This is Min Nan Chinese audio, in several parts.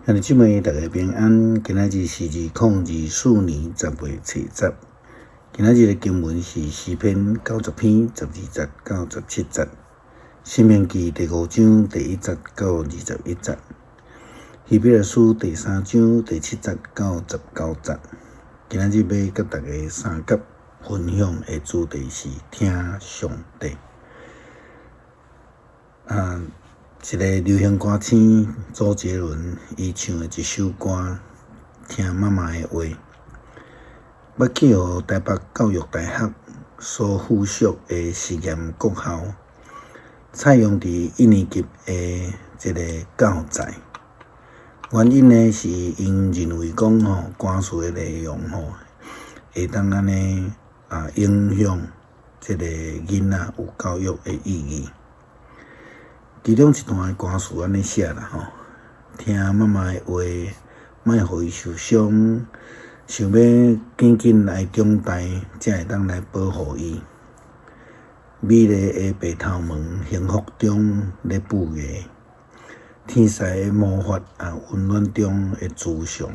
兄弟姊妹，大家平安。今仔日是2024年10月初十。今仔日的經文是詩篇90篇12節到17節，申命記第五章第一節到21節，希伯來書第三章第七節到19節。今仔日欲佮大家相佮分享的主題是聽上帝。啊，一个流行歌星周杰倫，伊唱的一首歌《聽媽媽的話》，欲去予台北教育大學所附屬的實驗國校採用佇一年級的這個教材。原因呢，是𪜶認為講吼，歌詞的內容吼，會當按呢啊影響這個囡仔有教育的意義。其中一段的歌詞按呢寫啦吼，聽媽媽的話，莫予伊受傷，想欲緊緊來長大，才會當來保護伊。美麗的白頭毛，幸福中咧布藝，天使的魔法啊，溫暖中的慈祥。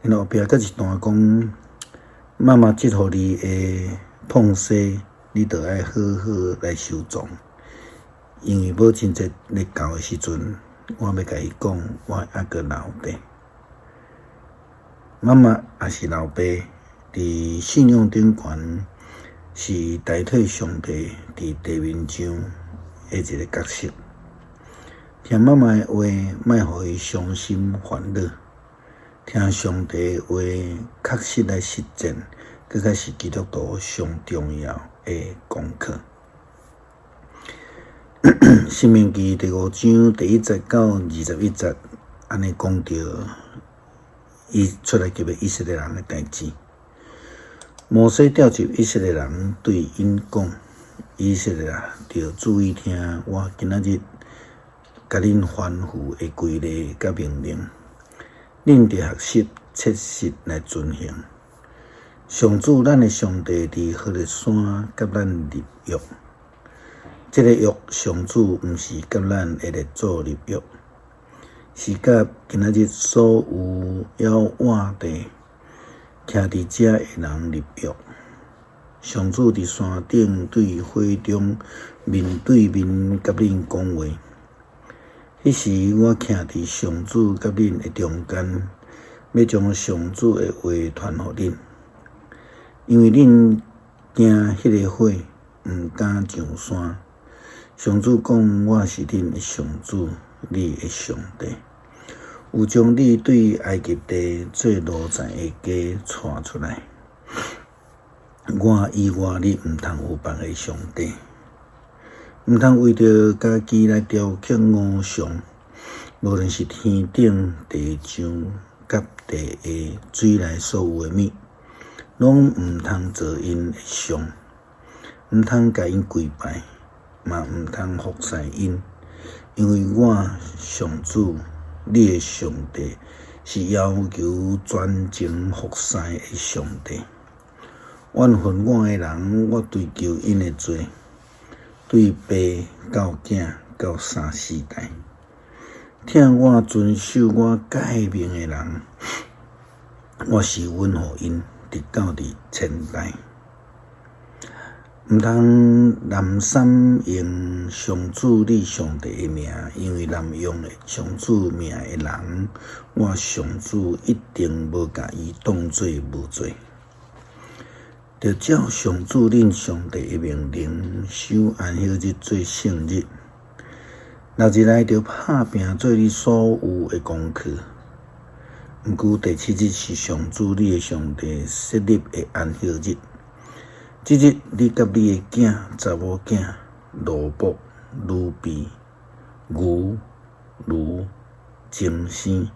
然後後壁閣一段講，媽媽祝予你的膨西，你著愛好好來收藏。因為母親節咧到的時陣，我欲共伊講，我猶閣留著。媽媽抑是老爸，佇信仰頂懸是代替上帝佇地面上的一个角色。聽媽媽的話，莫予伊傷心煩惱。聽上帝的話，確實來實踐，閣較是基督徒上重要的功課。申命記第五章第一節到21節，按呢講著伊出埃及的以色列人的代誌。摩西召集以色列人對𪜶講：以色列啊，著注意聽我今仔日共恁吩咐的規例佮命令，恁著學習切實來遵行。上主咱的上帝佇何烈山佮咱立約。這个約上主毋是佮咱的列祖立約，是佮今仔日所有猶活著徛佇遮的人立約。上主佇山頂對火中面對面佮恁講話。彼時我徛佇上主佮恁的中間，欲將上主的話傳予恁，因為恁驚彼个火，毋敢上山。上主講：我是恁的上主，你的上帝，有將你對埃及地做奴才的家帶出來。我以外，你毋通有別个上帝，毋通為著家己來雕刻偶像，無論是天頂、地上、佮地下水內所有的物，攏毋通做𪜶的像，毋通共𪜶跪拜。嘛毋通服侍𪜶，因為我上主，你的上帝是要求專情服侍的上帝。怨恨我的人，我追究𪜶的罪，對爸到囝到三四代。疼我遵守我誡命的人，我施恩予𪜶，直到佇千代。毋通濫三用上主你上帝的名，因為濫用上主名的人，我上主一定無共伊當做無罪。著照上主恁上帝的命令，守安息日做聖日。六日內著拍拚做你所有的功課。毋過第七日是上主你的上帝設立的安息日。這日，你佮你的囝、查某囝、奴僕、奴婢、牛、驢、精牲，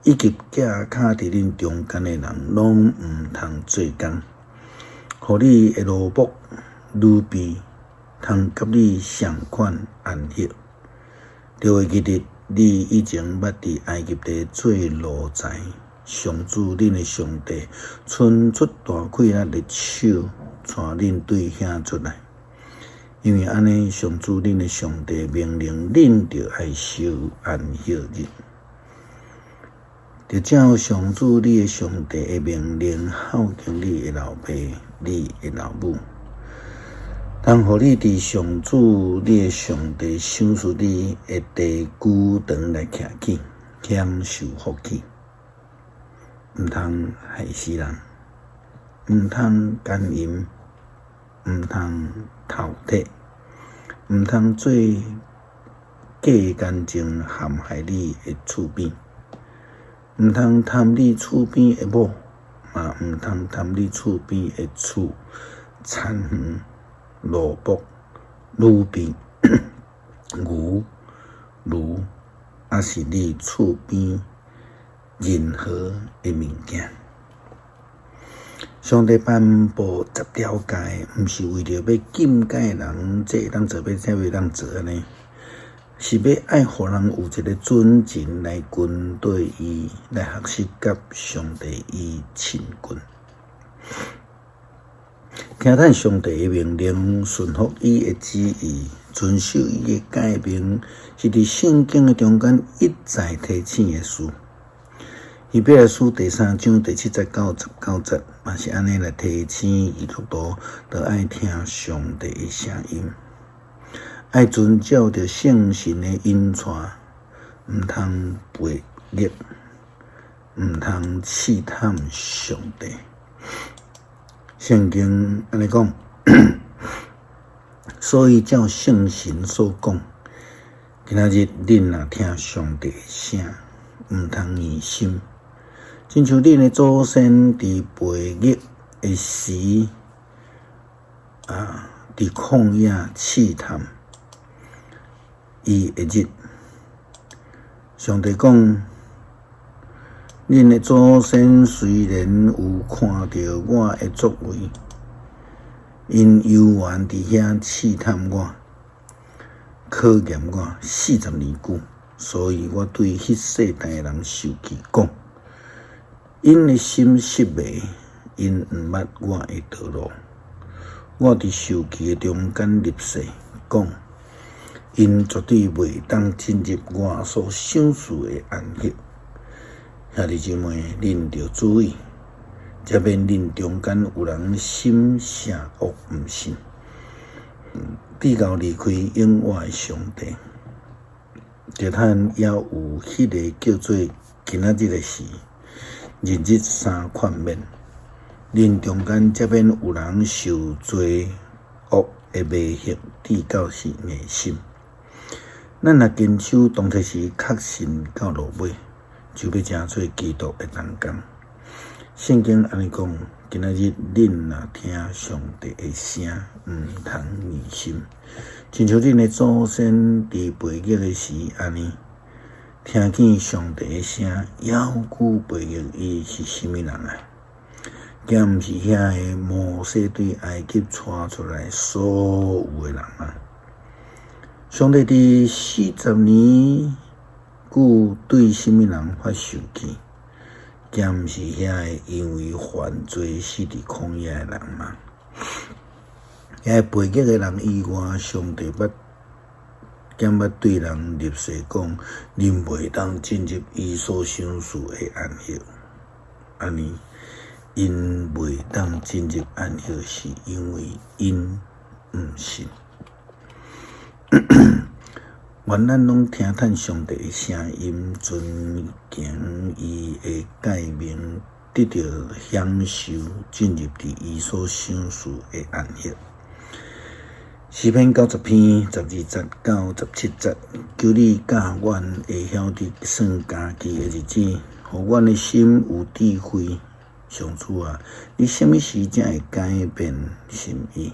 以及寄跤佇恁中間的人，攏毋通做工，予你的奴僕、奴婢通佮你仝款安息。著會記得你以前捌佇埃及地做奴才，上主恁的上帝伸出大氣力的手，帶恁對遐出來。因為按呢，上主恁的上帝命令恁著愛守安息日。著照上主你的上帝的命令孝敬你的老爸、你的老母。通予你佇上主你的上帝賞賜你的地久長來徛起，享受福氣。毋通害死人，毋通姦淫，毋通偷提，毋通做假見證陷害你的厝邊，毋通貪你厝邊的某，嘛毋通貪你厝邊的厝、田園、奴僕、女婢、牛、驢，抑是你厝邊任何的物件。上帝頒布十條誡，毋是為著欲禁戒人，這會當做，欲這袂當做按呢，是欲愛予人有一个準繩來跟綴伊，來學習佮上帝伊親近。聽趁上帝的命令，順服伊的旨意，遵守伊的誡命，是佇聖經的中間一再提醒的事。希伯來書第三章第七節到十九節，嘛是按呢來提醒基督徒，著愛聽上帝的聲音，愛遵照著聖神的引帶，毋通背逆，毋通試探上帝。聖經按呢講，所以照聖神所講，今仔日恁若聽上帝的聲，毋通硬心。親像恁的祖先佇背逆的時，佇曠野試探伊的日。上帝講，恁的祖先雖然有看著我的作為，𪜶猶原佇遐試探我，考驗我四十年久，所以我對彼世代的人受氣講，𪜶的心失迷，𪜶毋捌我的道路。我佇受氣的中間立誓講，𪜶絕對袂當進入我所賞賜的安息。兄弟姊妹，恁著注意，才免恁中間有人心邪惡毋信，直到離開永活的上帝。著趁猶有彼个叫做今仔日的時，日日相勸勉。恁中間才免有人受罪惡的迷惑，直到是硬心。咱若堅守當提時確信到落尾，就欲成做基督的同工。聖經按呢講：今仔日恁若聽上帝的聲，毋通硬心，親像恁的祖先佇背逆的時按呢，聽見上帝的聲，猶閣背逆伊是啥物人啊？敢毋是遐个摩西對埃及帶出來所有的人嗎？上帝佇四十年久對啥物人發受氣？敢毋是遐个因為犯罪死佇曠野的人嗎？遐個背逆的人以外，上帝捌敢捌對人立誓講，恁袂當進入伊所賞賜的安息。按呢，𪜶袂當進入安息，是因為𪜶毋信。願咱攏聽趁上帝的聲音，遵行伊的誡命，得著享受進入佇伊所賞賜的安息。詩篇90篇12節到17節，求你教阮會曉得算家己的日子，予阮的心有智慧。上主啊，你啥物時才會改變心意？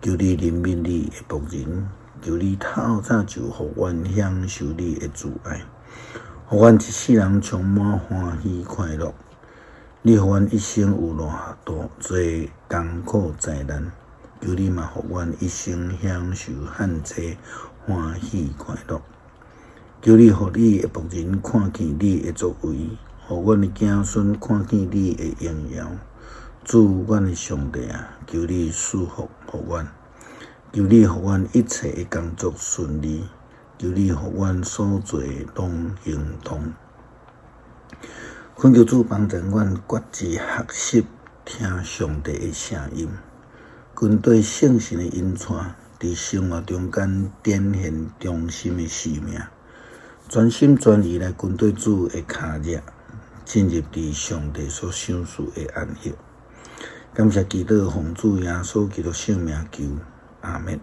求你憐憫你的僕人，求你透早就予阮享受你的慈愛，予阮一世人充滿歡喜快樂。你予阮一生有偌多濟艱苦災難，求你嘛予阮一生享受罕濟歡喜快樂。求你予你的僕人看見你的作為，予阮的子孫看見你的榮耀。主，阮的上帝啊，求你賜福予阮，求你予阮一切的工作順利，求你予阮所做攏亨通。懇求主幫助阮決志學習聽上帝的聲音，跟綴聖神的引帶，佇生活中間展現忠心的使命，全心全意來跟綴主的跤跡，進入佇上帝所賞賜的安息。感謝祈禱，奉主耶穌基督聖名求，阿們。